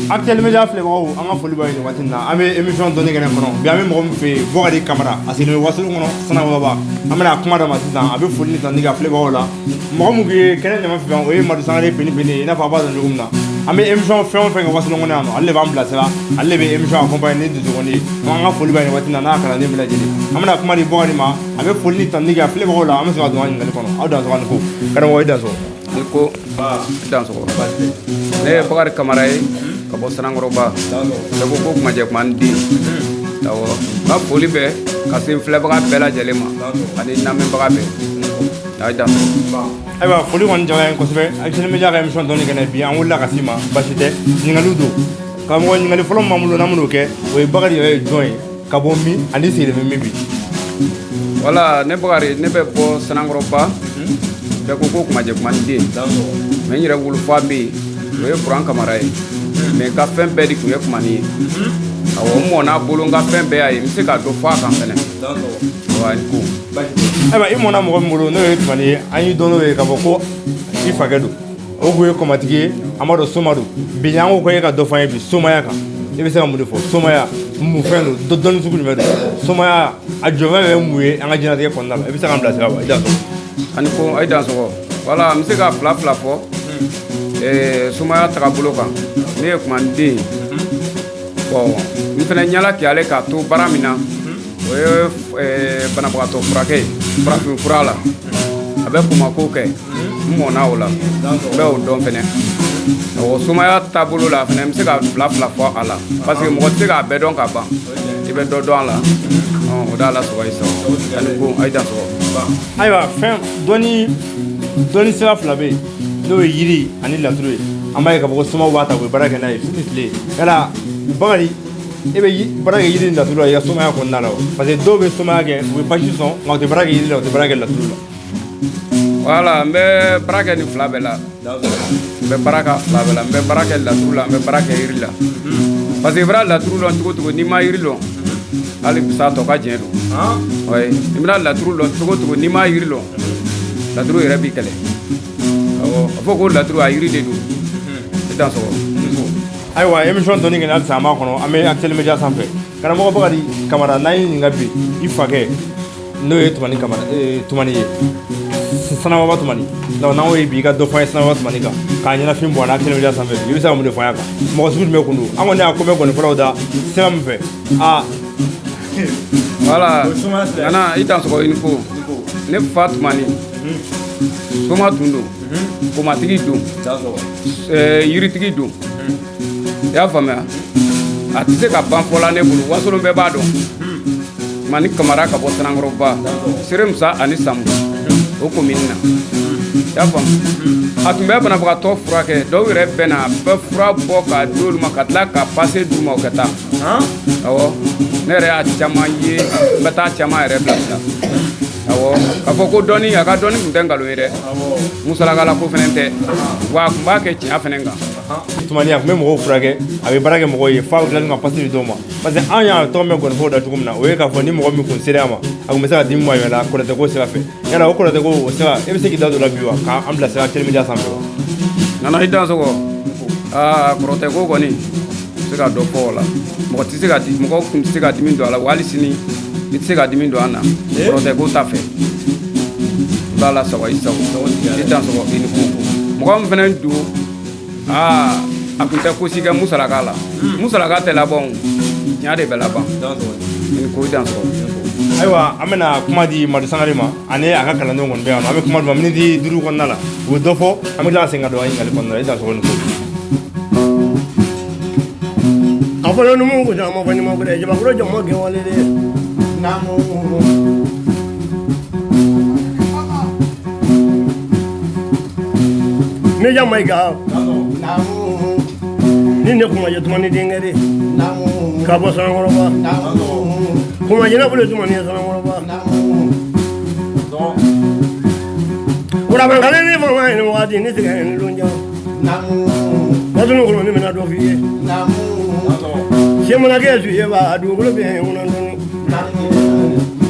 Actuel Media filɛbagaw, an ka foli b'a ye nin waati in na. An bɛ émission dɔnni kɛnɛ kɔnɔ bi. An bɛ mɔgɔ min fɛ yen, Bɔkari Kamara, a sigilen bɛ Wasolon kɔnɔ, Sanababa. An bɛna kuma d'a ma sisan, a bɛ foli ni tanuni kɛ a filɛbagaw la. Mɔgɔ min ye kɛnɛ ɲama fɛ, o ye Madu Sangare Beni Beni ye. I n'a fɔ a b'a dɔn cogo min na, an bɛ émission fɛn o fɛn kɛ Wasolon kɔnɔ yan nɔ, ale de b'an bilasira, ale de bɛ émission accompagner ni dusukɔni ye. An ka foli b'a ye nin waati in na, n'a kalanden bɛɛ lajɛlen. An bɛna kuma di Bɔkari ma, a bɛ foli ni tanuni kɛ a filɛbagaw la. An bɛ sɔrɔ ka don an ka ɲininkali kɔnɔ. Aw dansɔgɔ ni ko karamɔgɔ, i dansɔgɔ. I ko dansɔgɔ. Ne ye Bakari Kamara ye ka bɔ Sanankɔrɔba. Ne ko ko kumajɛ kuma n den. Awɔ, n ka foli bɛ ka se n filɛbaga bɛɛ lajɛlen ma ani n lamɛnbaga bɛɛ. A ye dansɔgɔ. Ayiwa, foli kɔni diyara n ye kosɛbɛ. Actuel Media ka émission dɔnni kɛnɛ bi, an wulila ka s'i ma, basi tɛ. Ɲininkaliw don, karamɔgɔ. Ɲininkali fɔlɔ min b'an bolo n'an bɛn'o kɛ, o ye Bakari yɛrɛ ye jɔn ye, ka bɔ min, ani sigilen bɛ min bi? Wala, ne Bakari, ne bɛ bɔ Sanankɔrɔba. Bɛɛ ko ko kumajɛ kuma n den, mais n yɛrɛ wolofa bɛ yen, o ye Kuran Kamara ye, mais n ka fɛn bɛɛ de tun ye Kumani ye. Awɔ, n mɔn'a bolo, n ka fɛn bɛɛ y'a ye. N bɛ se ka dɔ fɔ a kan fɛnɛ wa ko. Ayiwa, i mɔnna mɔgɔ min bolo, n'o ye Tumani ye, an y'i dɔn n'o ye k'a fɔ ko i fakɛ don, o kun ye kɔmatigi ye. An b'a dɔn soma don. Bi, an ko ko e ka dɔ fɔ an ye bi somaya kan. I bɛ se ka mun de fɔ somaya? Mun fɛn don? Dɔnni sugu jumɛn don? Somaya a jɔfɛn bɛ mun ye an ka diɲɛlatigɛ kɔnɔna la? I bɛ se k'an bilasira wa? I dansɔgɔ. Ani ko a ye dansɔgɔ. Wala, n bɛ se ka fila fila fɔ somaya tagabolo kan. Ne ye Kumani den ye. Bon, n fana ɲɛla k'ale k'a to baara min na, o ye banabagatɔ furakɛ ye, farafin fura la. A bɛ kɔmako kɛ, n mɔnna o la, n bɛ o dɔn fɛnɛ. Awɔ, somaya taabolo la fɛnɛ, n bɛ se ka fila fila fɔ a la, parce que mɔgɔ tɛ se k'a bɛɛ dɔn ka ban. I bɛ dɔ dɔn a la. O da la sɔgɔ i sɔgɔ. Ani ko a ye dansɔgɔ. Ayiwa, fɛn dɔnni, dɔnni sira fila bɛ yen, n'o ye yiri ani laturu ye. An b'a ye k'a fɔ ko somaw b'a ta, u bɛ baara kɛ n'a ye su ni tile. Yala Bakari, e bɛ baara kɛ yiri ni laturu la i ka somaya kɔnɔna la wa? Parce que dɔw bɛ somaya kɛ, u bɛ basi sɔn, nka u tɛ baara kɛ yiri la, u tɛ baara kɛ laturu la. Wala, n bɛ baara kɛ nin fila bɛɛ la. N bɛ baara kɛ fila bɛɛ la. N bɛ baara kɛ laturu la, n bɛ baara kɛ yiri la, parce que i bɛna laturu lɔn cogo cogo, n'i ma yiri lɔn, hali bisa tɔ ka jɛn don. Oui, i bɛna laturu lɔn cogo cogo, n'i ma yiri lɔn, laturu yɛrɛ b'i kɛlɛ. Awɔ, a fɔ ko laturu a yiri de don. I dansɔgɔ. Ayiwa, émission dɔnni kɛnɛ, halisa an b'a kɔnɔ, an bɛ Actuel Media sanfɛ. Karamɔgɔ Bakari Kamara, n'an y'i ɲininka bi, i fakɛ n'o ye Tumani Kamara, Tumani ye, Sanababa Tumani, donc n'an ko ye bi i ka dɔ fɔ an ye Sanababa Tumani kan, k'a ɲɛnafin bɔ a la Actuel Media sanfɛ bi, i bɛ se ka mun de fɔ an y'a kan? Mɔgɔ sugu jumɛn kun don? An kɔni y'a ko mɛn gɔnifɔlaw da sira min fɛ aa. Wala, nana i dansɔgɔ, i ni ko. Ne fa Tumani, soma tun don, komatigi don, yiritigi don. I y'a faamuya? A tɛ se ka ban fɔla ne bolo. Wasolon bɛɛ b'a dɔn, Tumani Kamara ka bɔ Sanankɔrɔba, Seremusa ani Samu, o komini na. I y'a faamu? A tun bɛ banabagatɔ furakɛ. Dɔw yɛrɛ bɛ na, a bɛ fura bɔ k'a di olu ma, ka tila ka pase d'u ma, o ka taa. Awɔ, ne yɛrɛ y'a caman ye, n bɛ taa caman yɛrɛ bilasira. Awɔ, k'a fɔ ko dɔnni, a ka dɔnni tun tɛ nkalon ye dɛ. Musalakala ko fɛnɛ tɛ wa, a tun b'a kɛ tiɲɛ fɛnɛ kan. Tumani, a tun bɛ mɔgɔw furakɛ, a bɛ baara kɛ mɔgɔw ye, f'a bɛ tila ka pasi di dɔw ma. Parce que an y'a tɔgɔ mɛn gɔnifɔw da cogo min na, o ye k'a fɔ ni mɔgɔ min kun sera a ma, a tun bɛ se ka dimi bɔ a yɛrɛ la kɔrɔtɛko sira fɛ. Yala o kɔrɔtɛko o sira, e bɛ se k'i da don o la bi wa, k'an bilasira Actuel Media sanfɛ wa? Nana, i dansɔgɔ. Aa, kɔrɔtɛko kɔni, se ka dɔ fɔ o la. Mɔgɔ tɛ se ka di, mɔgɔ kun tɛ se ka dimi don a la wa, hali sini i tɛ se ka dimi don an na kɔrɔtɛko ta fɛ. Ala sago i sago. I dansɔgɔ, i ni ko. Mɔgɔ min fana don, aa, a kun tɛ ko si kɛ musalaka la. Musalaka tɛ laban o, tiɲɛ de bɛ laban. I ni ko, i dansɔgɔ. Ayiwa, an bɛna kuma di Madu Sangare ma, ani a ka kalandenw kɔni bɛ yan nɔ. An bɛ kuma d'u ma miniti 5 kɔnɔna la, u bɛ dɔ fɔ, an bɛ tila ka segin ka don an ɲininkali kɔnɔna la. I dansɔgɔ, ni ko. A fɔlɔ numu ko jama fɔ ɲuman wɛrɛ jabakoro jama kɛwale de. Naamu. Ne jama i ka. Naamu. Ni ne kuma ye Tumani denkɛ de. Naamu. Ka bɔ Sanankɔrɔba. Naamu. Kuma jɛnɛ bolo Tumani ye Sanankɔrɔba. Naamu. Wurabankale ni fama ye ni wagati ni tigɛ ni lonjan. Naamu. Wasolon kɔnɔ ne bɛna dɔ f'i ye. Naamu. Se mana kɛ su ye ba dugukolo bɛ ŋuna dɔɔni. Naamu.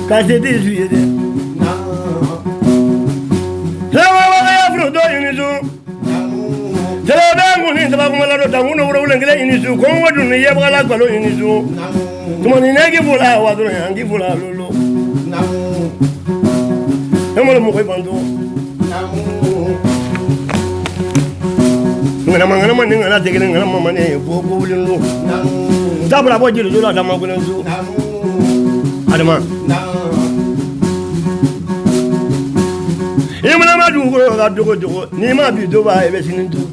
Ka se tɛ su ye dɛ. Naamu. Sɛbɛn furu dɔ ɲini sun. Sɛbɛn bɛ kun ni tabakumala dɔ. kolo dankun wolo kelen i ni su kɔngɔ dun ni yebagala galo i ni su tumani ne k'i fola wa dɔrɔn an k'i fola lolo ne malo mɔgɔ banto ŋanama ŋanama ni ŋana tɛ kelen ŋanama ma ne ko ko wulilen don dabila bɔ jeli la dama kelen su adama i mana ma dugukolo ka dogo dogo n'i ma bi do ba i bɛ sini dun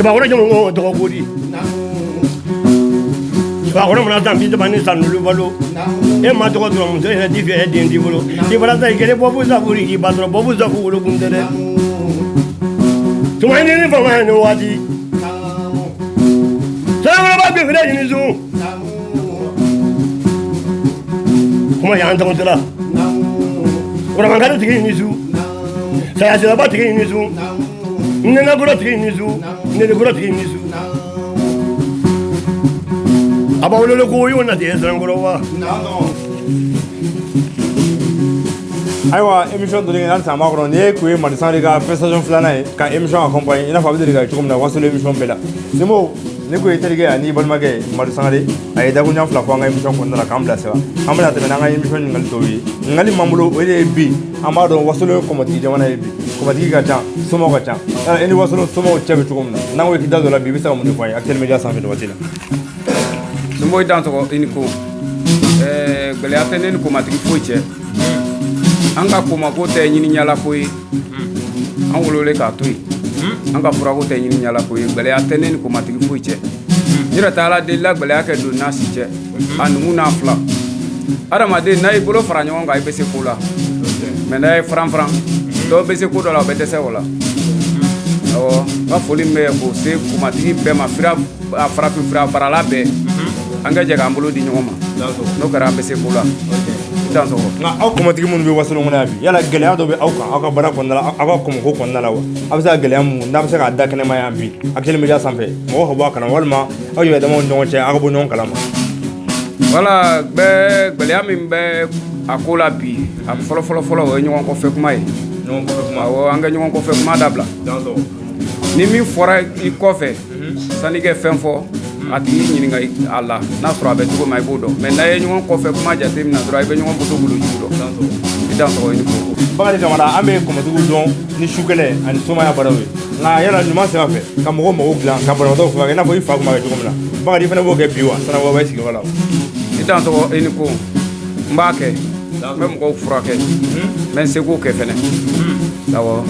Cɛbakɔrɔ jamu ko tɔgɔ ko di Cɛbakɔrɔ mana san 30 ni san 5 balo e ma tɔgɔ sɔrɔ muso yɛrɛ t'i fɛ e den t'i bolo i fana ta i kɛlen bɔbu safu k'i ba sɔrɔ bɔbu safu wolokun tɛ dɛ tuma ni fanga ye nin waati sarakɔrɔba gbefere ɲini sun kuma y'an tɔgɔtɔla kɔrɔmankari tigi ni su sayasiraba tigi ni su nɛnɛkɔrɔ tigi ni su nɛnɛkɔrɔ tigi ni su a b'a wele ko y'o na ten sirankɔrɔ wa. Ayiwa émission dɔnni halisa an b'a kɔnɔ nin ye kun ye Madi Sangare ka prestation filanan ye ka émission accompagner i n'a fɔ a bɛ deli ka kɛ cogo min na Wasolon émission bɛɛ la Semo ne ko ye terikɛ ani balimakɛ ye Madi Sangare a ye dakuruɲa fila fɔ an ka émission kɔnɔna la k'an bilasira an bɛna tɛmɛ n'an ka émission ɲininkali tɔw ye ɲininkali min b'an bolo o de ye bi an b'a dɔn Wasolon ye kɔmɔtigi jamana ye bi kɔmɔtigi ka ca somaw ka ca yala e ni Wasolon somaw cɛ bɛ cogo min na n'an ko k'i da don a la bi i bɛ se ka mun de fɔ an ye Actuel Media sanfɛ nin waati la. Sunbo i dansɔgɔ i ni ko gɛlɛya tɛ ne ni komatigi foyi cɛ an ka komako tɛ ɲiniɲala ko ye an wololen k'a to yen an ka furako tɛ ɲiniɲala ko ye gɛlɛya tɛ ne ni komatigi foyi cɛ n yɛrɛ tɛ ala delila gɛlɛya kɛ don n'a si cɛ a numu n'a fila adamaden n'a y'i bolo fara ɲɔgɔn kan i bɛ se ko la mɛ n'a ye faran faran dɔw bɛ se ko dɔ la o bɛ dɛsɛ o la awɔ n ka foli min bɛ k'o se komatigi bɛɛ ma fira farafin fura baarala bɛɛ an ka jɛ k'an bolo di ɲɔgɔn ma n'o kɛra an bɛ se ko la i dansɔgɔ. Nka aw kɔmɔtigi minnu bɛ Wasolon kɔnɔ yan bi yala gɛlɛya dɔ bɛ aw kan aw ka baara kɔnɔna la aw ka kɔmɔko kɔnɔna la wa aw bɛ se ka gɛlɛya mun n'a bɛ se k'a da kɛnɛma yan bi Actuel Media sanfɛ mɔgɔw ka bɔ a kalama walima aw yɛrɛ damaw ni ɲɔgɔn cɛ aw ka bɔ ɲɔgɔn kalama. Wala bɛɛ gɛlɛya min bɛ a ko la bi a fɔlɔ fɔlɔ fɔlɔ o ye ɲɔgɔn kɔfɛ kuma ye. Ɲɔgɔn kɔfɛ kuma. Awɔ an ka ɲɔgɔn kɔfɛ kuma dabila. Ni min fɔra i kɔfɛ sanni kɛ fɛn fɔ a tigi ɲininka a la n'a sɔrɔ a bɛ cogo min i b'o dɔn mɛ n'a ye ɲɔgɔn kɔfɛ kuma jate min na dɔrɔn i bɛ ɲɔgɔn boto bolo jugu dɔn i dansɔgɔ i ni ko. Bakari Kamara an bɛ kɔmɔtigiw dɔn ni sukɛlɛ ani somaya baaraw ye nka yala ɲuman sira fɛ ka mɔgɔw mago dilan ka banabaatɔw furakɛ i n'a fɔ i fa tun b'a kɛ cogo min na Bakari i fana b'o kɛ bi wa Sanakɔrɔba i sigiyɔrɔ la wa. I dansɔgɔ i ni ko n b'a kɛ n bɛ mɔgɔw furakɛ n bɛ n seko kɛ fɛnɛ awɔ.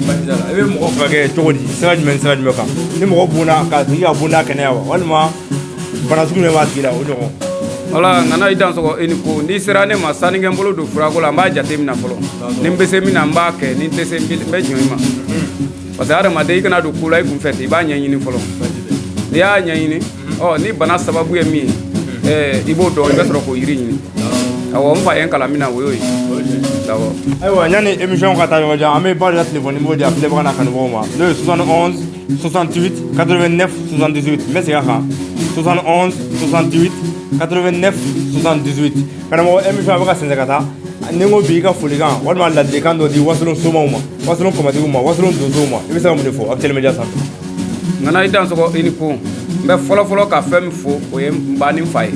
I bɛ mɔgɔ furakɛ cogo di sira jumɛn ni sira jumɛn kan ni mɔgɔ bonna k'a tigi ka bonda kɛnɛya wa walima bana sugu jumɛn b'a tigi la o ɲɔgɔn. Wala nana i dansɔgɔ i ni ko n'i sera ne ma sanni kɛ n bolo don furako la n b'a jate minɛ fɔlɔ ni n bɛ se min na n b'a kɛ ni n tɛ se n bɛ jɔn i ma parce que adamaden i kana don ko la i kun fɛ ten i b'a ɲɛɲini fɔlɔ n'i y'a ɲɛɲini ɔ ni bana sababu ye min ye i b'o dɔn i bɛ sɔrɔ k'o yiri ɲini awɔ n fa ye n kalan min na o y'o ye awɔ. Ayiwa yanni émission ka taa yɔrɔ jan an bɛ Bakari ka téléphone numéro di a filɛbaga n'a kanubagaw ma n'o ye 71 68 89 78 n bɛ segin a kan 71 68 89 78 karamɔgɔ émission a bɛ ka sɛnsɛn ka taa ni n ko bi i ka folikan walima ladilikan dɔ di Wasolon somaw ma Wasolon kɔmɔtigiw ma Wasolon donsow ma i bɛ se ka mun de fɔ Actuel Media sanfɛ. Nana i dansɔgɔ i ni ko n bɛ fɔlɔ fɔlɔ ka fɛn min fo o ye n ba ni n fa ye.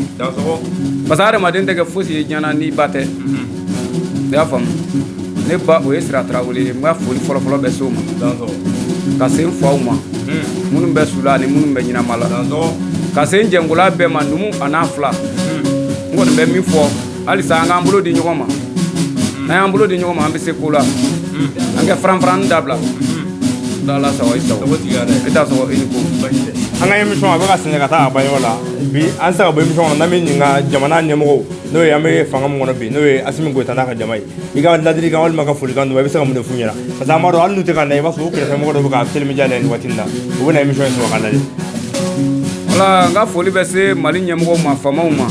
Parce que adamaden tɛ kɛ fosi ye diɲɛ na n'i ba tɛ. I y'a faamu ne ba o ye Sira Tarawele ye n ka foli fɔlɔ fɔlɔ bɛ s'o ma. Ka se n faw ma minnu bɛ su la ani minnu bɛ ɲɛnama la. Ka se n jɛnkola bɛɛ ma numu a n'a fila. N kɔni bɛ min fɔ halisa an k'an bolo di ɲɔgɔn ma. N'an y'an bolo di ɲɔgɔn ma an bɛ se ko la. An kɛ faran-faranni dabila. Ala sago i sago. I dansɔgɔ i ni ko. An ka émission a bɛ ka sɛnsɛn ka taa a ban yɔrɔ la bi an tɛ se ka bɔ émission kɔnɔ n'an bɛ ɲininka jamana ɲɛmɔgɔw n'o ye an bɛ fanga min kɔnɔ bi n'o ye Asimi Goyita n'a ka jama ye i ka ladilikan walima ka folikan d'u ma i bɛ se ka mun de f'u ɲɛna parce que an b'a dɔn hali n'u tɛ ka na i b'a sɔrɔ u kɛrɛfɛmɔgɔ dɔ bɛ ka Actuel Media lajɛ nin waati in na u bɛna émission in sɔrɔ k'a lajɛ. Wala n ka foli bɛ se Mali ɲɛmɔgɔw ma faamaw ma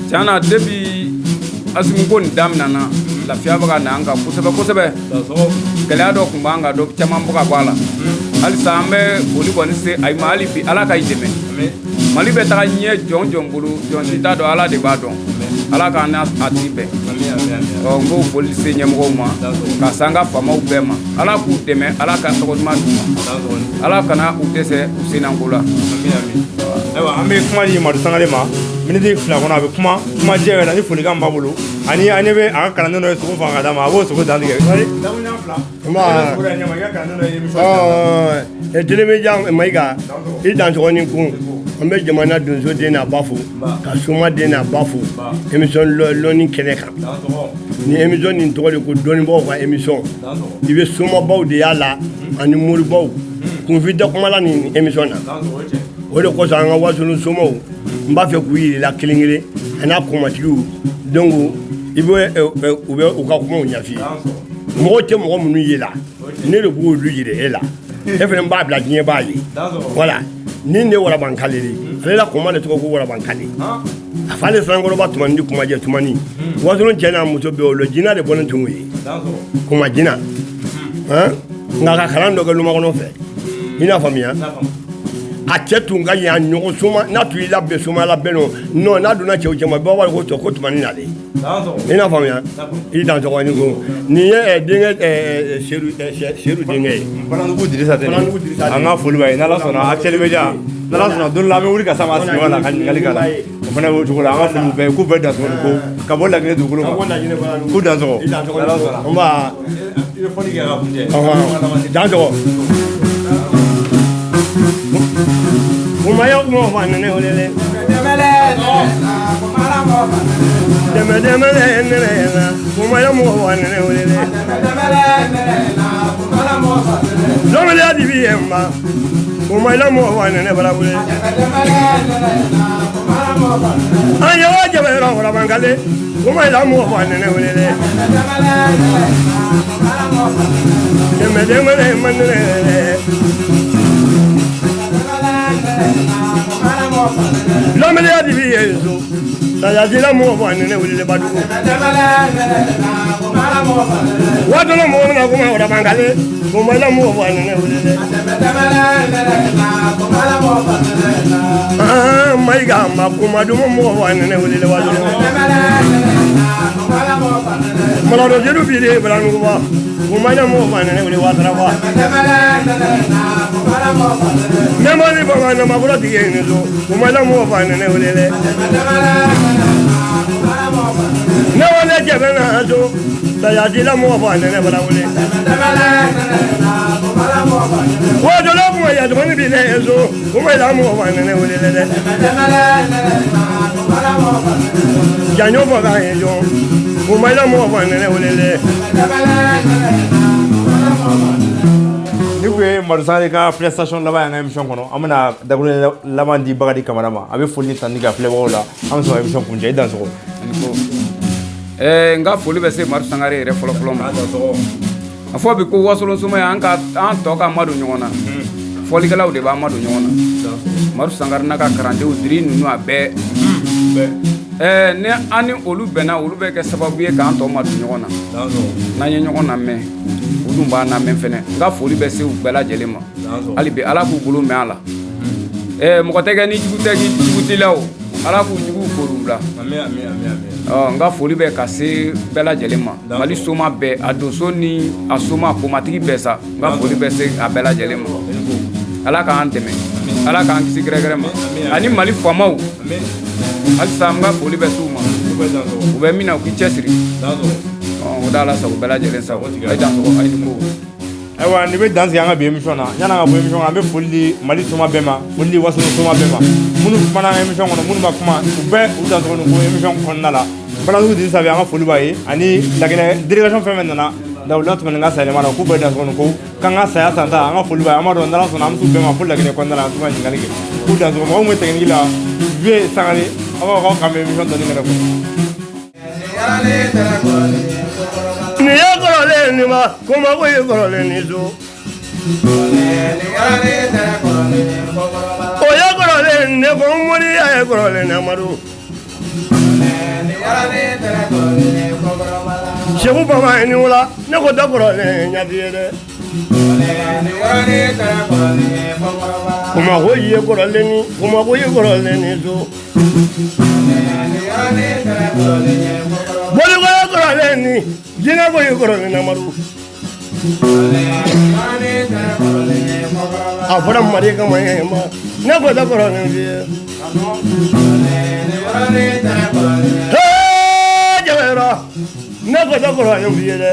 tiɲɛ na depuis Asimi ko nin daminɛna lafiya bɛ ka na an kan kosɛbɛ kosɛbɛ gɛlɛya dɔ tun b'an kan dɔ caman bɛ ka bɔ a la halisa an bɛ foli kɔni se a ma hali bi ala ka i dɛmɛ Mali bɛ taga ɲɛ jɔn jɔn bolo jɔn si t'a dɔn ala de b'a dɔn Ala k'an n'a a tigi bɛn. Ɔ, n b'o foli se ɲɛmɔgɔw ma, ka se an ka faamaw bɛɛ ma. Ala k'u dɛmɛ, Ala ka tɔgɔ duman d'u ma, Ala kana u dɛsɛ u sennako la. Ayiwa, an bɛ kuma di Madu Sangare ma miniti 2 kɔnɔ. A bɛ kuma kuma jɛ yɛrɛ ni folikan b'a bolo, ani an ɲɛ bɛ a ka kalanden dɔ ye sogo faga ka d'a ma, a b'o sogo dantigɛ. Nba. Télémédia Mayiga, i dansogo ni kun. An bɛ jamana donso den n'a ba fo, ka soma den n'a ba fo émission lɔnni kɛnɛ kan. Ni émission nin tɔgɔ de ko dɔnnibagaw ka émission, i bɛ somabaw de y'a la ani moribaw. Kunfin tɛ kuma la nin émission na. O de kosɔn an ka Wasolon somaw, n b'a fɛ k'u yir'i la kelen kelen a n'a kɔmatigiw. Donc i bɛ u bɛ u ka kumaw ɲɛf'i ye. Mɔgɔw tɛ mɔgɔ minnu ye la, ne de b'olu yira e la, e fana b'a bila diɲɛ b'a ye. Voilà, nin de ye Warabankale de, ale la kɔma de tɔgɔ ko Warabankale. A fa ale Sanankɔrɔba Tumani di Kumajɛ Tumani. Wasolon cɛ n'a muso bɛɛ, o la jinɛ de bɔlen tun ye kuma jinɛ nka ka kalan dɔ kɛ lumakɔnɔ fɛ. I n'a faamuya, a cɛ tun ka ɲi a ɲɔgɔn soma n'a tun y'i labɛn soma labɛn nɔ n'a donna cɛw cɛma, bɛɛ b'a ko tɔ ko Tumani nalen. I n'a faamuya, i dan tɔgɔ ni ko nin ye denkɛ Sedu, Sedu denkɛ ye. Banadugu Dirisa tɛ? Banadugu Dirisa. An ka foli b'a ye. N'Ala sɔnna, Actuel Media, n'Ala sɔnna, don dɔ la an bɛ wuli ka s'a ma a sigiyɔrɔ la ka ɲininkali k'a la. O fana b'o cogo la. An ka foli bɛɛ ye, k'u bɛɛ dansogo ko ka bɔ Laginɛ dugukolo Ka bɔ ma. Laginɛ Banadugu. K'u dansogo. I dan tɔgɔ. N'Ala sɔnna. Nba. I bɛ fɔli kɛ ka kuncɛ. Dan tɔgɔ. Kumaya kuma fa nene olele. Dɛmɛ dɛmɛ nene na. Kumaya mɔgɔ fa nene olele. Lɔmɔliya dibi ye nba. Kumaya mɔgɔ fa nene barabule. An ye wa jaba yɔrɔ warabankale. Kumaya mɔgɔ fa nene olele. Dɛmɛ dɛmɛ nene. Lɔmɔliya dibi ye so. Sayajila mɔgɔ fa nene olele badugu. Waatolo mɔgɔ mina kuma warabankale. Kumaya mɔgɔ fa nene olele. Ah, Mayiga ma kuma dumu mɔgɔ fa nene olele waatolo. Malado jelu biri balanuguba. Kumaya mɔgɔ fa nene olele watarafa. Nɛmani bama namakura tigi ye nin so. Kumaya mɔgɔ fa nene olele. Ne wale jɛbɛ na so. Sayajila mɔgɔ fa nene balawule. Waatolo kuma yatuguni bi ne so. Kumaya mɔgɔ fa nene olele dɛ. Janyo fɔ k'a ye jɔ. Kumaya mɔgɔ fa nene olele. Ni kun ye Madu Sangare ka prestation laban ye an ka émission kɔnɔ. An bɛna dakuruɲɛ laban di Bakari Kamara ma. A bɛ foli ni tanuni kɛ a filɛbagaw la. An bɛ sɔrɔ ka émission kuncɛ. I dansogo. N ka foli bɛ se Madu Sangare yɛrɛ fɔlɔ fɔlɔ ma. A fɔ bi ko Wasolon soma ye an ka an tɔ ka madon ɲɔgɔn na, fɔlikɛlaw de b'an madon ɲɔgɔn na. Madu Sangare n'a ka kalandenw diri ninnu a bɛɛ, ni an ni olu bɛnna, olu bɛ kɛ sababu ye k'an tɔ madon ɲɔgɔn na. N'an ye ɲɔgɔn lamɛn, u dun b'an lamɛn fɛnɛ. N ka foli bɛ se u bɛɛ lajɛlen ma. Hali bi Ala k'u bolo mɛn a la. Mɔgɔ tɛ kɛ ni jugu tɛ k'i jugu t'i la o. Ala k'u juguw koru bila. Ɔ, n ka foli bɛ ka se bɛɛ lajɛlen ma, Mali soma bɛɛ, a donso ni a soma komatigi bɛɛ sa. N ka foli bɛ se a bɛɛ lajɛlen ma. Ala k'an dɛmɛ, Ala k'an kisi gɛrɛgɛrɛ ma, ani Mali faamaw halisa n ka foli bɛ s'u ma. U bɛ min na, u k'i cɛsiri. Ɔ, o da Ala sago, bɛɛ lajɛlen sago. A ye dansogo, a ye nin ko. Ayiwa, nin bɛ dan sigi an ka bi émission na. Yanni an ka bɔ émission kɔnɔ, an bɛ foli di Mali soma bɛɛ ma, foli di Wasolon soma bɛɛ ma, minnu kumana an ka émission kɔnɔ, minnu ma kuma, u bɛɛ u dansogo nin ko émission kɔnɔna la. Banadugu Dirisa bɛ, an ka foli b'a ye, ani Laginɛ délégation fɛn fɛn nana Dawula tɛmɛnen ka sayɛlɛma la, k'u bɛɛ dansogo nin ko k'an ka saya san ta. An ka foli b'a ye. An b'a dɔn n'Ala sɔnna, an bɛ s'u bɛɛ ma fo Laginɛ kɔnɔna la, an t'u ka ɲininkali kɛ. K'u dansogo. Mɔgɔ min bɛ technique la, Vieux Sangare, aw b'a fɔ k'aw k'an bɛ émission dɔnni kɛnɛ kɔnɔ. Nin ye kɔrɔlen nin ma kuma ko ye kɔrɔlen ni so. O ye kɔrɔlen ne ko moriya ye kɔrɔlen ni Amadu. Segu Baba ye ni wula ne ko da kɔrɔlen ɲafi ye dɛ. Kuma ko ye kɔrɔlen ni kuma ko ye kɔrɔlen ni so. Boli ko ye kɔrɔlen ni jinɛ ko ye kɔrɔlen Amadu. A fɔra mari kama ye ma ne ko tɛ kɔrɔlen f'i ye. Jabɛrɔ ne ko tɛ kɔrɔlen f'i ye dɛ.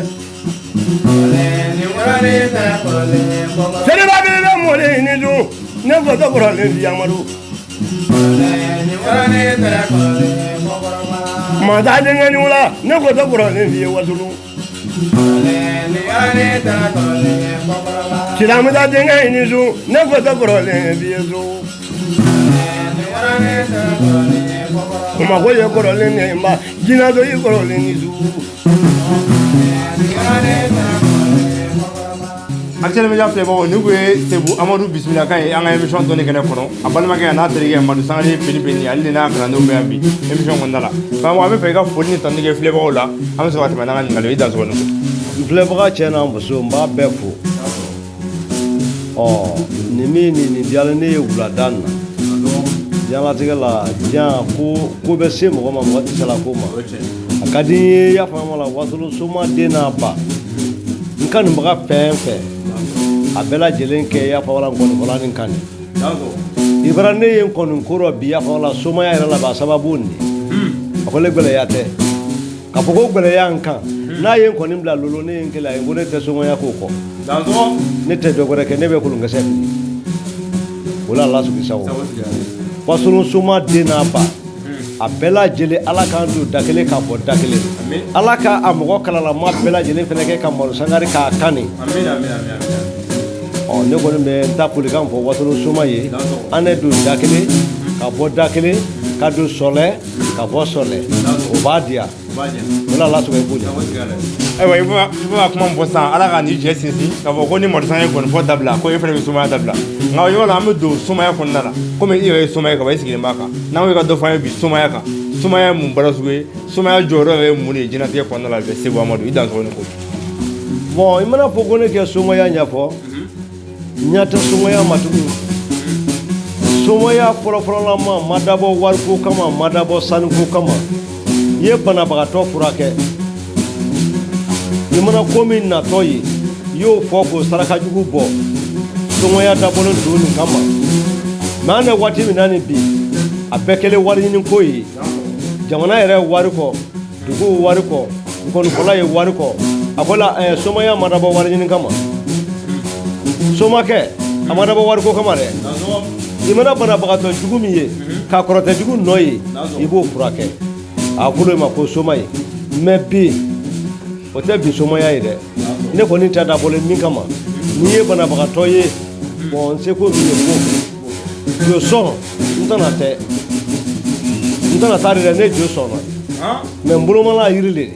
Seliba bɛ mɔlen ni dun ne ko tɛ kɔrɔlen f'i ye Amadu. Masa denkɛ ni wula ne ko tɛ kɔrɔlen f'i ye Wasolo. Silamɛta denkɛ ni su ne ko tɛ kɔrɔlen f'i ye so. Kuma ko ye kɔrɔlen ne ma jinɛ dɔ ye kɔrɔlen ni su. Actuel Media filɛbagaw ni kun ye Sebu Amadu bisimila kan ye an ka émission dɔnni kɛnɛ kɔnɔ. A balimakɛ a n'a terikɛ Madu Sangare Peni Peni ale de n'a kalandenw bɛ yan bi émission kɔnɔna la. Karamɔgɔ, an bɛ fɛ i ka foli ni tanuni kɛ filɛbagaw la, an bɛ sɔrɔ ka tɛmɛ n'an ka ɲininkali ye. I dansogo ni ko. N filɛbaga cɛ n'a muso, n b'a bɛɛ fo. Ɔ nin min nin diyalen ne ye wulada nin na. Diɲɛlatigɛ la, diɲɛ ko bɛ se mɔgɔ ma, mɔgɔ tɛ se la ko ma. A ka di n ye, i y'a faamu la, Wasolo soma den n'a ba. N kanubaga fɛn fɛn a bɛɛ lajɛlen kɛ, i y'a faamu la, nkɔnifɔla ni kan i bara ne ye nkɔni ko rɔ bi, i y'a faamu la, somaya yɛrɛ la, a sababu nin a ko ne gɛlɛya tɛ k'a fɔ ko gɛlɛya n kan. N'a ye nkɔni bila lolo, ne ye n kɛlɛ a ye ko ne tɛ somaya k'o kɔ, ne tɛ dɔ wɛrɛ kɛ, ne bɛ kolonkisɛ fili o la. Ala sigi sago Wasolo soma den n'a ba a bɛɛ lajɛlen, Ala k'an don da kelen ka bɔ da kelen. Ala ka a mɔgɔ kalalama bɛɛ lajɛlen fana kɛ ka Madu Sangare k'a kan nin. Ɔ ne kɔni bɛ n ta folikan fɔ Wasolo soma ye, an ne don da kelen ka bɔ da kelen, ka don sɔlɛ ka bɔ sɔlɛ, o b'a diya o la. Ala sɔrɔ i bonya. Ayiwa, i bɛ ka kuma min fɔ sisan, Ala ka n'i jɛ sinsin k'a fɔ ko ni Madu Sangare kɔni fɔ dabila, ko e fana bɛ somaya dabila. Nka o yɔrɔ la, an bɛ don somaya kɔnɔna la. Komi i yɛrɛ ye somaya ye ka ban, i sigilen b'a kan. N'an ko i ka dɔ fɔ an ye bi somaya kan, somaya ye mun baara sugu ye, somaya jɔyɔrɔ yɛrɛ ye mun de ye diɲɛlatigɛ kɔnɔna la bi? Sebu Amadu, i dansogo ni ko. Bon, i mana fɔ ko ne kɛ somaya ɲɛfɔ, ɲɛ tɛ somaya ma tugun. Somaya fɔlɔfɔlɔlama ma dabɔ wariko kama, ma dabɔ sanuko kama. I ye banabagatɔ furakɛ, i mana ko min natɔ ye, i y'o fɔ k'o saraka jugu bɔ. Somaya dabɔlen don nin kama. Mais an bɛ waati min na nin bi, a bɛɛ kɛlen wari ɲini ko ye. Jamana yɛrɛ ye wari kɔ, duguw wari kɔ, nkɔnifɔla ye wari kɔ. A ko la somaya ma dabɔ wari ɲini kama. Somakɛ a ma dabɔ wariko kama dɛ. I mana banabagatɔ jugu min ye, ka kɔrɔtɛ jugu nɔ ye, i b'o furakɛ. A fɔlɔ ma ko soma ye. Mais bi o tɛ bi somaya ye dɛ. Ne kɔni ta dabɔlen min kama, n'i ye banabagatɔ ye, bon, n seko min ye ko jo sɔn, n tɛna tɛ, n tɛna taa de dɛ. Ne jo sɔnna, mais n bolomala yiri le de.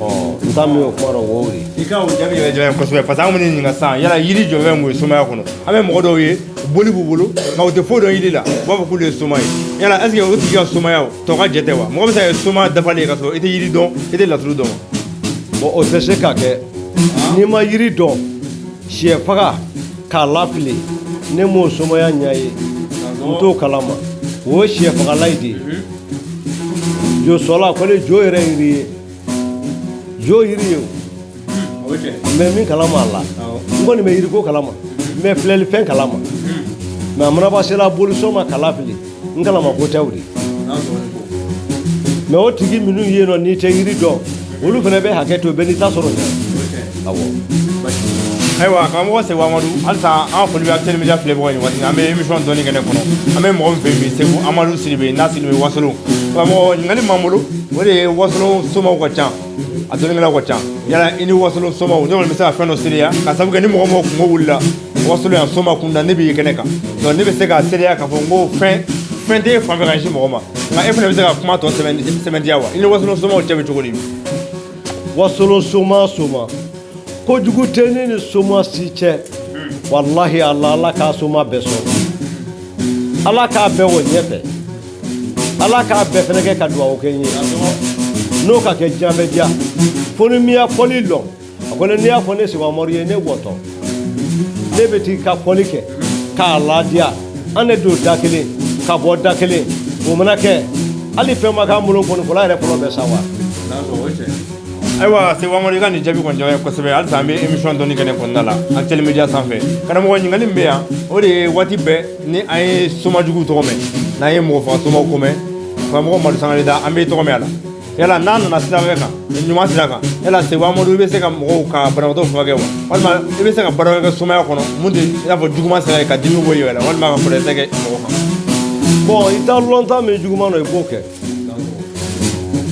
Ɔ n ta min o kuma dɔ o de. I ka o jaabi yɛrɛ diyara n ye kosɛbɛ, parce que an kɔni ɲininka sisan, yala yiri jɔyɔrɔ ye mun ye somaya kɔnɔ? An bɛ mɔgɔ dɔw ye, boli b'u bolo, nka u tɛ foyi dɔn yiri la, u b'a fɔ k'olu ye soma ye. Yala est ce que o tigi ka somaya tɔ ka jɛ tɛ wa? Mɔgɔ bɛ se ka kɛ soma dafalen ye ka sɔrɔ i tɛ yiri dɔn, i tɛ laturu dɔn wa? Bon, o tɛ se ka kɛ. N'i ma yiri dɔn, sɛ faga k'a lafili, ne m'o somaya ɲɛ ye, n t'o kalama. O ye sɛ fagala ye de ye. Jo sɔla ko ne jo yɛrɛ yiri ye, jo yiri ye o. N bɛ min kalama a la, n kɔni bɛ yiriko kalama, n bɛ filɛlifɛn kalama, mais a mana ba sela bolisɔn ma k'a lafili, n kalama ko tɛ o de. Mais o tigi minnu ye nɔ, n'i tɛ yiri dɔn, olu fana bɛ hakɛ to, bɛɛ n'i ta sɔrɔ ɲɛ. Awɔ. Ayiwa, karamɔgɔ Seku Amadu, halisa an foli bɛ Actuel Media filɛbagaw ye nin waati in na. An bɛ émission dɔnni kɛnɛ kɔnɔ. An bɛ mɔgɔ min fɛ bi, Seku Amadu Sidibe, n'a sigilen bɛ Wasolon. Karamɔgɔ, ɲininkali m'an bolo, o de ye Wasolon somaw ka ca, a dɔnnikɛlaw ka ca. Yala i ni Wasolon somaw, ne kɔni bɛ se ka fɛn dɔ seereya ka sababu kɛ ni mɔgɔ mɔgɔ kungo wulila Wasolon yan soma kunda, ne b'i kɛnɛ kan. Donc ne bɛ se ka seereya k'a fɔ n ko fɛn fɛn tɛ e fan fɛ ka ɲɛsin mɔgɔ ma. Nka e fana bɛ se ka kuma tɔ sɛbɛntiya wa? I ni Wasolon somaw cɛ bɛ cogo di? Wasolon soma soma kojugu tɛ ne ni soma si cɛ. Walahi ala, ala k'a soma bɛɛ sɔn, ala k'a bɛɛ wɔ ɲɛfɛ, ala k'a bɛɛ fɛnɛ kɛ ka duwawu kɛ n ye, n'o ka kɛ diɲɛ bɛ diya. Fo ni min y'a fɔli lɔn, a ko n'i y'a fɔ ne Seku Amadu ye, ne wɔtɔ ne bɛ t'i ka fɔli kɛ. k'a ladiya an de don da kelen ka bɔ da kelen o mana kɛ hali fɛn ma k'an bolo nkɔnifɔla yɛrɛ fɔlɔ bɛ sa wa. Ayiwa Segu Amadu, i ka nin jaabi kɔni diyara n ye kosɛbɛ. Halisa an bɛ émission dɔnni kɛnɛ kɔnɔna la Actuel Media sanfɛ. Karamɔgɔ, ɲininkali min bɛ yan, o de ye waati bɛɛ ni an ye somajuguw tɔgɔ mɛn, n'an ye mɔgɔ faga somaw ko mɛn, karamɔgɔ Madu Sangare da an bɛ tɔgɔ mɛn a la. Yala n'a nana sira wɛrɛ kan, ɲuman sira kan, yala Segu Amadu, i bɛ se ka mɔgɔw ka banabaatɔ furakɛ wa, walima i bɛ se ka baara wɛrɛ kɛ somaya kɔnɔ mun tɛ i n'a fɔ juguman sira ye, ka dimi bɔ i yɛrɛ la, walima ka furakisɛ kɛ mɔgɔ kan? Bon, i ta lɔnta min juguman nɔ, i b'o kɛ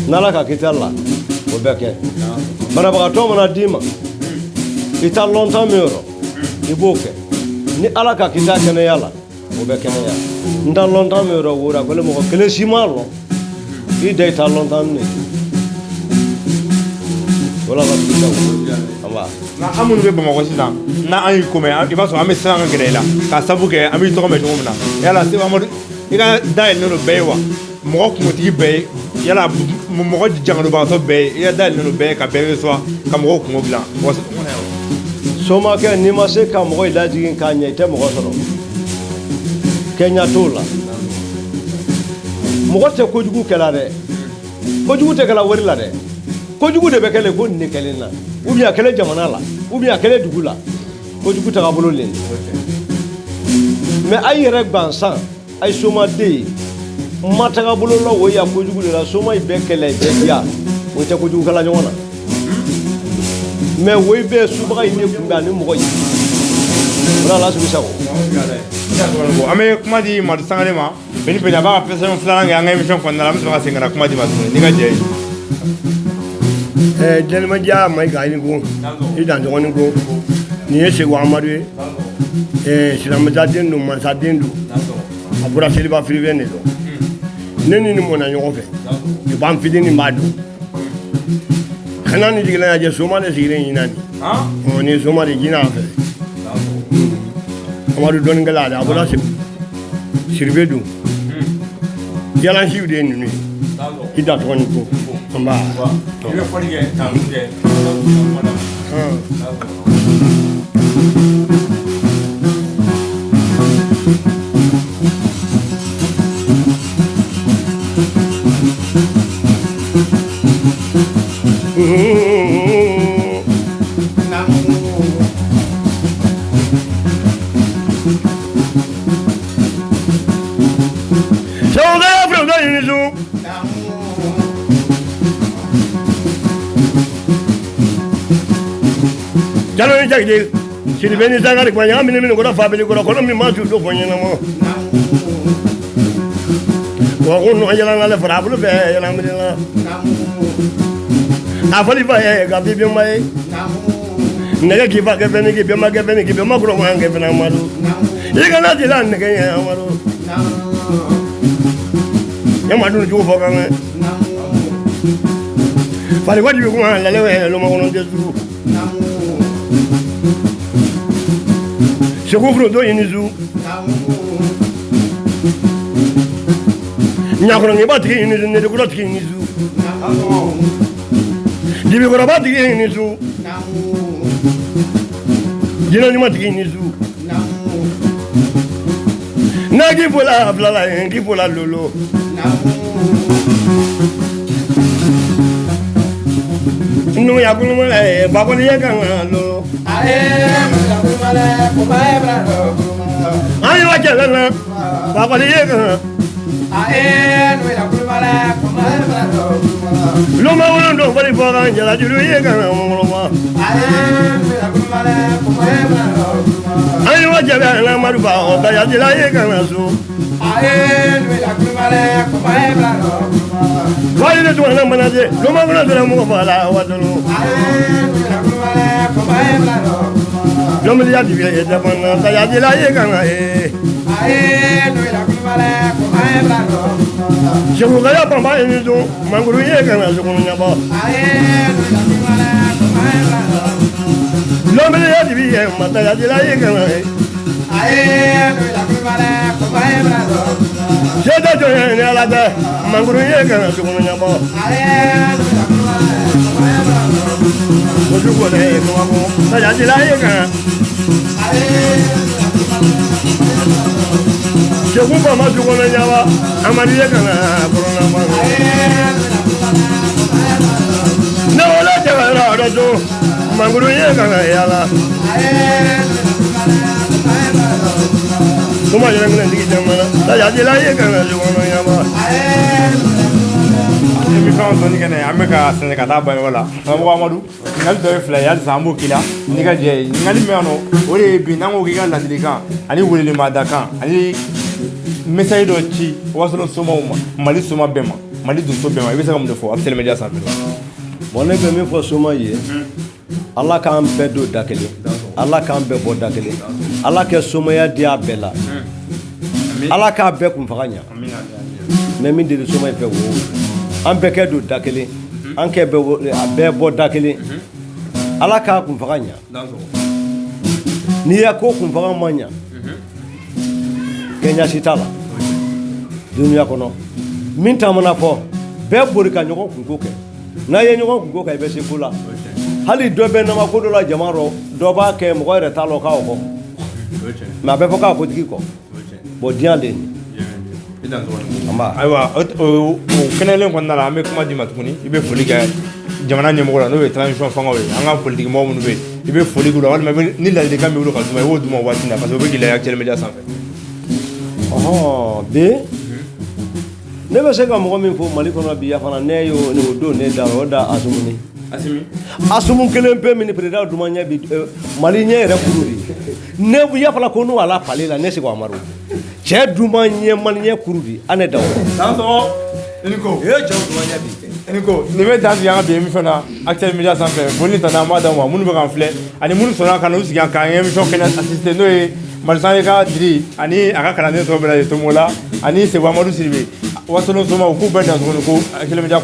n'ala ka kita la, o bɛ kɛ. Banabagatɔ mana d'i ma, i ta lɔnta min yɔrɔ, i b'o kɛ ni ala ka kita kɛnɛya la, o bɛ kɛnɛya. N ta lɔnta min yɔrɔ wora ko mɔgɔ kelen si m'a lɔn, i da i ta lɔnta min o la la. An minnu bɛ Bamakɔ sisan, n'an y'i ko mɛn, i b'a sɔrɔ an bɛ siran ka gɛrɛ i la k'a sabu kɛ an b'i tɔgɔ mɛn cogo min na. Yala Segu Amadu, i ka da yɛlɛlen don bɛɛ ye wa, mɔgɔ kunkotigi bɛɛ ye, yala mɔgɔ jangadobagatɔ bɛɛ ye, i ka da yɛlɛlen don bɛɛ ye ka bɛɛ recevoir ka mɔgɔw kungo dilan? Somakɛ, n'i ma se ka mɔgɔ lajigin k'a ɲɛ, i tɛ mɔgɔ sɔrɔ. Kɛɲa t'o la. Mɔgɔ tɛ kojugu kɛla dɛ, kojugu tɛ kɛla wari la dɛ, kojugu de bɛ kɛlɛ ko nin de kɛlen na, ou bien a kɛlen jamana la, ou bien a kɛlen dugu la, kojugu tagabolo le. Mais a yɛrɛ gansan, a ye somaden ye ma tagabolo la, o ya kojugu de la. Soma yi bɛɛ kɛlɛ bɛɛ diya, o tɛ kojugu kɛla ɲɔgɔn na. Mais o bɛɛ subaga yi ne kunbɛn ani mɔgɔ yi o la ala sugu sago. An bɛ kuma di Madu Sangare ma. Bɛni bɛni, a b'a ka prestation filanan kɛ an ka émission kɔnɔna la. An bɛ sɔrɔ ka segin ka na kuma di ma tuguni n'i ka jɛ ye. Jɛnɛmadiya Mayiga, i ni ko i dan dɔgɔnin ko nin ye Segu Amadu ye. Silamɛsaden don, mansaden don, a bɔra seliba firifɛn de don. Ne ni nin mɔna ɲɔgɔn fɛ depuis an fitinin b'a dɔn. Kana ni jiginna lajɛ, soma de sigilen ɲinan nin nin soma de jinɛ a fɛ. Amadu dɔnnikɛla ale, a bɔra Segu, Siribe don, jalansiw de ye ninnu ye. I da tɔgɔ ni ko an b'a. I bɛ fɔli kɛ k'a kɛ. Jalo ni Jakite, Sidibe ni Sangare, gbaɲa mini mini kɔrɔ, fa bili kɔrɔ, kɔnɔ min ma su do fɔ ɲɛnama wa ko nɔ yɛlɛn ale fara a bolo fɛ yɛlɛn mini la a fɔli fa ye ka bi bɛnba ye nɛgɛ k'i fa kɛ fɛn ni k'i bɛnba kɛ fɛn ni k'i bɛnba kɔrɔ kɛ fɛn Amadu i kana tila nɛgɛ ye Amadu ne ma dun jugu fɔ kan mɛn fali wajibi kuma lale loma kɔnɔ tɛ suru segu foronto ɲini su ɲakɔrɔnkiba tigi ɲini su nedekɔrɔ tigi ɲini su dibikɔrɔba tigi ɲini su jinɛ ɲuman tigi ɲini su n'a k'i fola filala ye k'i fola lolo nuya kulumala bakɔli ye kan ka lolo an y'o cɛla na bakɔli ye kan loma wolon don fɔli fɔ kan jalajuru ye kan mɔgɔlɔba an y'o cɛla na Amadu ba o dayajila ye kan na so wali ne tuma na manaje loma wolon dɔrɔn mɔgɔ fa la wa dɔrɔn lomiliya dibi ye dɛfana dayajila ye kan na ye Segukaya banba ye ni dun mangoro ye kan na sokɔnɔ ɲɛbɔ lomiliya dibi ye matayajila ye kan na ye seta jɔn ye ni ala tɛ mangoro ye kan na sokɔnɔ ɲɛbɔ Ojú kò lè kọ́kọ́ tajàdí láyé kan. Segu fama dukɔnɔ ɲaba amadu ye kana kɔrɔna ma. Ne wolo jabara dɔ so manguru ye kana yala. Kuma yɛrɛ minɛ tigi jamana tajàdí láyé kana dukɔnɔ ɲaba. Émission dɔnni kɛnɛ an bɛ ka sɛnɛ ka taa ban yɔrɔ la. Karamɔgɔ Amadu, ɲininkali dɔ ye fila ye halisa an b'o k'i la n'i ka jɛ ye. Ɲininkali min bɛ yan nɔ, o de ye bi n'an ko k'i ka ladilikan ani welelemadakan ani message dɔ ci Wasolon somaw ma, Mali soma bɛɛ ma, Mali donso bɛɛ ma, i bɛ se ka mun de fɔ Actuel Media sanfɛ? Bon, ne bɛ min fɔ soma ye, Ala k'an bɛɛ don da kelen, Ala k'an bɛɛ bɔ da kelen, Ala kɛ somaya diya bɛɛ la, Ala k'a bɛɛ kun faga ɲa. N bɛ min deli soma in fɛ, wo an bɛɛ kɛ don da kelen, an kɛ bɛɛ bɔ da kelen, Ala k'a kun faga ɲa. N'i ya ko kun faga ma ɲa, kɛɲa si t'a la dunuya kɔnɔ. Min taamana fɔ bɛɛ bori ka ɲɔgɔn kunko kɛ, n'a ye ɲɔgɔn kunko kɛ, i bɛ se ko la. Hali dɔ bɛ nama ko dɔ la jama rɔ, dɔ b'a kɛ mɔgɔ yɛrɛ t'a lɔn k'a kɔ, mais a bɛ fɔ k'a kotigi kɔ. Bon, diɲɛ de ye nin. Ayiwa, o kɛnɛlen kɔnɔna la, an bɛ kuma d'i ma tuguni. I bɛ foli kɛ jamana ɲɛmɔgɔ la, n'o ye transition fangaw ye, an ka politiki mɔgɔ minnu bɛ yen, i bɛ foli k'u la, walima ni ladilikan b'i bolo ka d'u ma, i b'o d'u ma o waati in na, parce que o bɛ gɛlɛya Actuel Media sanfɛ. Ɔhɔn, bi ne bɛ se ka mɔgɔ min fo Mali kɔnɔ bi, ya fana ne y'o o don ne da o da Asumu ni Asumu kelen pe min président duman ɲɛ bi Mali ɲɛ yɛrɛ kuru de ne ya fana ko n'u ala pale la ne segu Amadu cɛ duman ɲɛ Mali ɲɛ kuru de an ne da o. Dansɔgɔ, i ni ko. E cɛw duman ɲɛ bi. I ni ko. Nin bɛ dan sigi an ka bi émission na Actuel Media sanfɛ. Foli ni tanu an b'a d'aw ma minnu bɛ k'an filɛ ani minnu sɔnna ka n'u sigi k'an émission kɛnɛ assister, n'o ye Malisan ka Diri ani a ka kalanden tɔw bɛɛ lajɛlen, Tomola ani Segu Amadu Sidibe, Wasolon somaw, k'u bɛɛ dan tuguni ko Actuel Media.